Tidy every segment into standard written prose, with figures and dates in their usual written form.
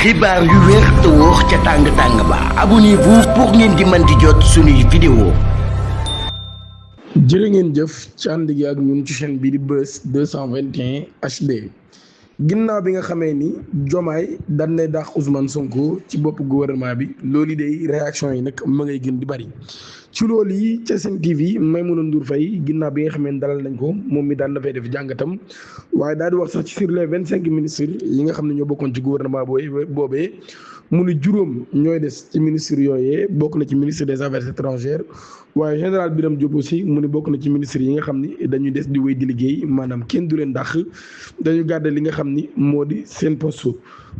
xibaar yu wér te wóor ca tàng tàng ba abonnez-vous pour ngeen di mën di jot suñuy vidéo. jërë ngeen jëf ci ànd gi ak ñun ci chaîne bi di Buzz 221 HD ginnaaw bi nga xamee ni Diomaye daan nay dàq Ousmane Sonko ci bopp gouvernement bi loolu day réaction yi nag ma ngay gën di bari ci loolu yi ca Sen TV Maimouna Ndour Faye ginnaaw bi nga xamee ni dalal nañ ko moom mi daan dafay def jàngatam waaye daal di wax sax ci sur les 25 ministres yi nga xam ne ñoo bokkoon ci gouvernement boobee mu ni juróom ñooy des ci ministres yooyee bokk na ci ministre des affaires étrangères waaye général Birame Diop aussi mu ni bokk na ci ministres yi nga xam ni dañuy des di wéy di liggéey maanaam kenn du leen dàq dañu gàdde li nga xam ni moo di seen poste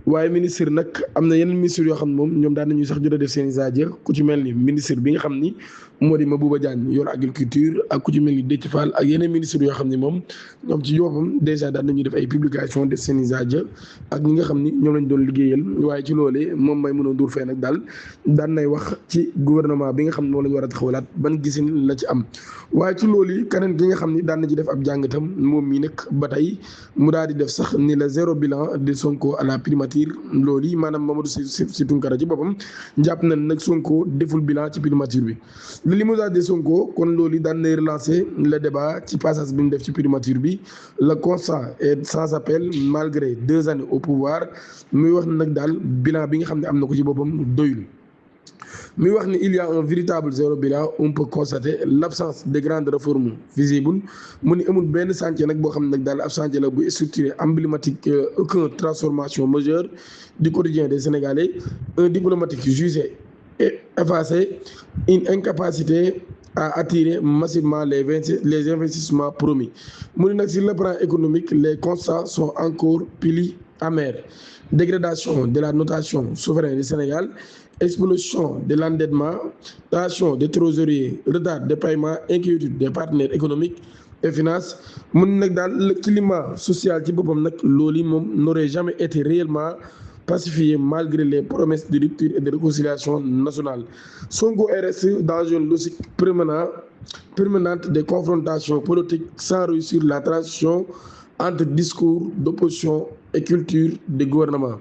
waaye ministre nag am na yeneen ministre yoo xam ne moom ñoom daan nañuy sax jot a def seen i zaaja ku ci mel ni ministre bi nga xam ni moo di Mabouba Diagne yor agriculture ak ku ci mel ni Déthié Fall ak yeneen ministre yoo xam ne moom ñoom ci yoppam dèjà daan nañuy def ay publication def seen i zaaja ak ñi nga xam ni ñoom lañ doon liggéeyal waaye ci loolee moom Maimouna Ndour Faye nag daal daan nay wax ci gouvernement bi nga xam ne moom la ñu war a taxawalaat ban gisin la ci am waaye ci loolu yi keneen ki nga xam ni daan na ci def ab jàngatam moom mii nag ba tey mu daal di def sax ni la zéro bilan de Sonko à la primature loolu yi maanaam Mamadou Sy Tounkara ci boppam jàpp na nag Sonko deful bilan ci primature bi le limogeage de Sonko kon loolu yi daan nay relancer le débat ci passage bi mu def ci primature bi le constat est sans appel malgré 2 années au pouvoir muy wax nag daal bilan bi nga xam ne am na ko ci boppam doyul muy wax ni il y a un véritable zéro bilan on peut constater l'absence de grandes réformes visibles mu ni amul benn chantier nag boo xam ne nag daal ab chantier la bu structuré emblématique aucune transformation majeure du quotidien des Sénégalais un diplomatique jugé et effacé une incapacité à attirer massivement les investissements promis mu ni nag sur le plan économique les constats sont encore plus amers dégradation de la notation souveraine du Sénégal, explosion de l'endettement, tension des trésoriers, retard de paiement, inquiétude des partenaires économiques et finances mun nag daal le climat social ci boppam nag loolu moom n'aurait jamais été réellement pacifié malgré les promesses de rupture et de réconciliation nationale. Sonko reste dans une logique permanente de confrontation politique sans réussir la transition entre discours d'opposition et culture de gouvernement.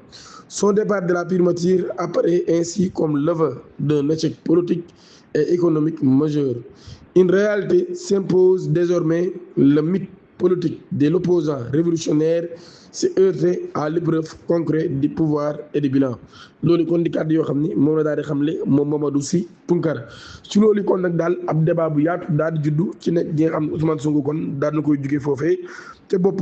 Son départ de la primature apparaît ainsi comme l'aveu d'un échec politique et économique majeur. Une réalité s'impose désormais, le mythe politique de l'opposant révolutionnaire s'est heurté à l'épreuve concrète du pouvoir et du bilan. loolu kon di kàddu yoo xam ni moom la daal di xamle moom Mamadou Sy Tounkara ci loolu kon nag daal ab débat bu yaatu daal di juddu ci ne gi nga xam ne Ousmane Sonko kon daal na koy jugee foofee te bopp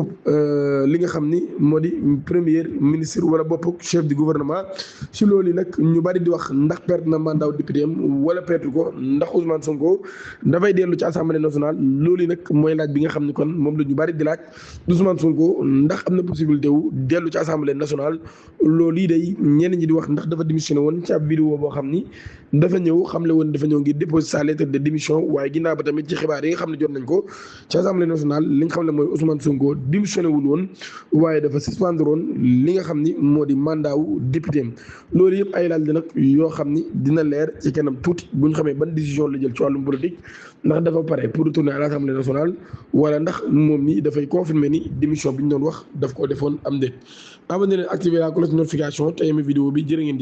li nga xam ni moo di premier ministre wala bopp chef du gouvernement ci loolu nag ñu bari di wax ndax perte na mandat député am wala perte ko ndax Ousmane Sonko dafay dellu ci assemblée nationale loolu nag mooy laaj bi nga xam ni kon moom la ñu bari di laaj Ousmane Sonko ndax am na possibilité wu dellu ci assemblée nationale loolu yi day ñenn ñi di wax ndax dafa démissionné woon ci ab vidéo boo xam ni dafa ñëw xamle woon dafa ñëw ngir déposer sa lettre de démission waaye ginnaaw ba tamit ci xibaar yi nga xam ne jot nañ ko ci assemblée nationale li nga xam ne mooy Ousmane Sonko démissionné wul woon waaye dafa suspendre woon li nga xam ni moo di mandat wu député am loolu yëpp ay laaj la nag yoo xam ni dina leer ci kanam tuuti bu ñu xamee ban décision la jël ci wàllum politique ndax dafa pare pour retourner à l'assemblée nationale wala ndax moom ni dafay confirmer ni démission bi ñu doon wax daf ko defoon am déet abonné leen activer la cloche de notification te yeme vidéo bi jërë ngeen